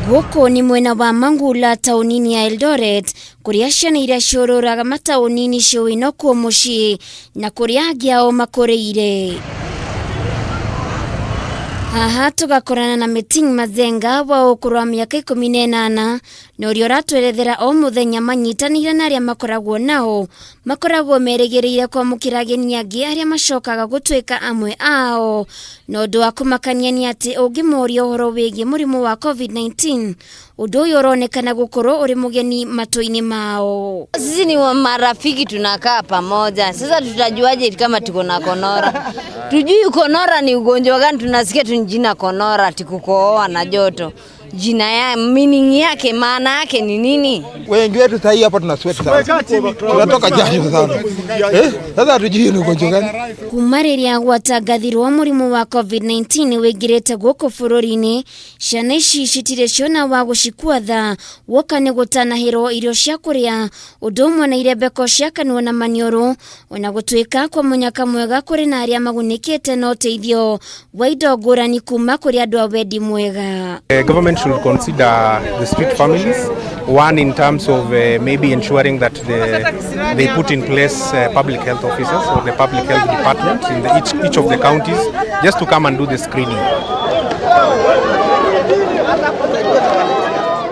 Gũkũ nĩ mwena wa Mangula taũni-inĩ ya Eldoret, kũrĩa ciana iria ciũrũraga mataũni-inĩ ciũĩ nokuo mũciĩ na kũrĩa angĩ ao makũrĩire. Haha tũgakorana na Meeting Mazenga wa ũkũrũ wa mĩaka 18 na ũrĩa ũratwerethera o mũthenya manyitanĩire na arĩa makoragwo nao makoragwo merĩgĩrĩire kwamũkĩra ageni angĩ arĩa macokaga gũtuĩka amwe ao. Na ũndũ wa kũmakania nĩ atĩ ũngĩmoria ũhoro wĩgiĩ mũrimũ wa COVID-19, ũndũ ũyũ ũronekana gũkorwo ũrĩ mũgeni matũ-inĩ mao. Sisi ni marafiki, tunakaa pamoja. Sasa tutajuaje kama tuko na konora? Tujui konora ni ugonjwa gani, tunasikia tu jina konora, ati kukohoa na joto. Jina ya meaning yake, maana yake ni nini? Wengi wetu sahii hapa tuna sweat sana, tunatoka jasho sana eh. Sasa hatujui ni ugonjwa gani. Kuma rĩrĩa gwatangathirwo mũrimũ wa COVID-19 wĩingĩrĩte gũkũ bũrũri-inĩ, ciana ici citirĩ ciona wa gũcikua tha woka nĩ gũtanahĩrwo irio cia kũrĩa, ũndũ ũmwe na irembeko cia kanua na maniũrũ, ona gũtuĩka kwa mũnyaka mwega kũrĩ na arĩa magunĩkĩte na ũteithio wa indo ngũrani kuma kũrĩ andũ a wendi mwega. The government should consider the street families, one in terms of maybe ensuring that they put in place public health officers or the public health department in each of the counties just to come and do the screening.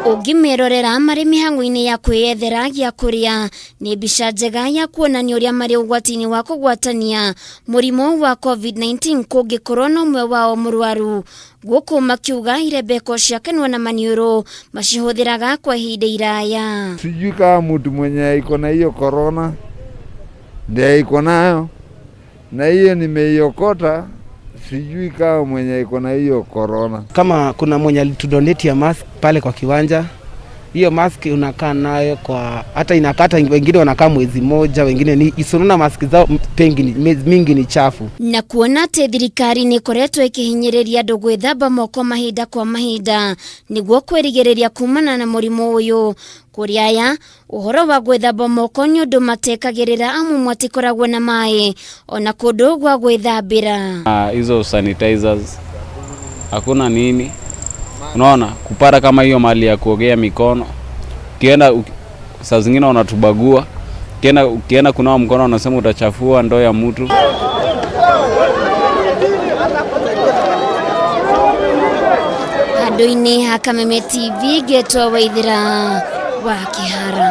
Ũngĩmerorera marĩ mĩhang'o-inĩ ya kwĩyethera gĩa kũrĩa, nĩ mbica njega ya kuonania ũrĩa marĩ ũgwati-inĩ wa kũgwatania mũrimũ wa COVID-19 kũngĩkorwo na ũmwe wao mũrwaru. Gũkũ makiuga irembeko cia kanua na maniũrũ macihũthĩraga kwa ihinda iraya. Sijui kama mtu mwenye iko na hiyo corona ndiye iko nayo, na hiyo nimeiokota, sijui kama mwenye iko na hiyo corona. Kama kuna mwenye alitudonate ya mask pale kwa kiwanja, hiyo mask unakaa nayo kwa hata inakata, wengine wanakaa mwezi moja, wengine ni isununa mask zao pengi ni, mingi ni chafu. Na kuona atĩ thirikari nĩ ĩkoretwo ĩkĩhinyĩrĩria andũ gwĩthamba moko mahinda kwa mahinda nĩguo kwĩrigĩrĩria kumana na mũrimũ ũyũ, kũrĩ aya ũhoro wa gwĩthamba moko nĩ ũndũ matekagĩrĩra amu matikoragwo na maĩ ona kũndũ gwa gwĩthambĩra. Hizo sanitizers hakuna nini, unaona kupata kama hiyo mali ya kuogea mikono. Ukienda saa zingine wanatubagua, ukienda kunawa mkono wanasema utachafua ndoo ya mtu. Handũ-inĩ ha Kameme TV ngetwo Waithĩra wa Kĩhara.